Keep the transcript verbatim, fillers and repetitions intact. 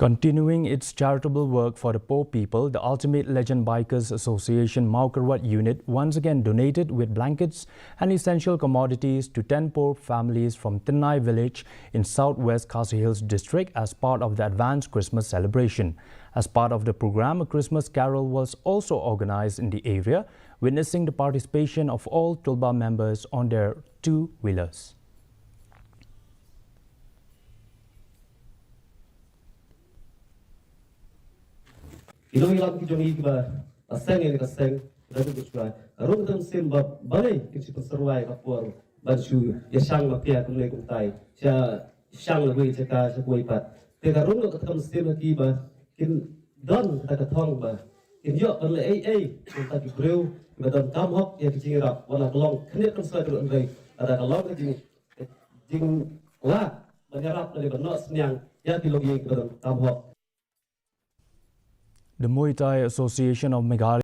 Continuing its charitable work for the poor people, the Ultimate Legend Bikers Association Mawkyrwat Unit once again donated with blankets and essential commodities to ten poor families from Tynnai village in southwest Khasi Hills district as part of the advanced Christmas celebration. As part of the program, a Christmas carol was also organized in the area, witnessing the participation of all Tulba members on their two-wheelers. Ki nongïalam ki jong ngi kiba la seng ïa ka seng, la duk shuwa. Rung dang sim ba balei kin shu pynserwai ka por ban shu ïa shang ma pia kumne kumtai. Sha shang la wei jaka sha wei pat. Te ka rung ka kam sim ha ki ba kin don kata ka thong ba kin ïoh ban leh ei ei kumta ki briew ba don kam hok ïa ki jingïarap. Wat la ka long khyndiat kan sa ka ruh hynrei lada ka long ka jing jinglah ban ïarap lane ban noh synñiang ïa ki longïing kiba don kam hok. The Muay Thai Association of Meghalaya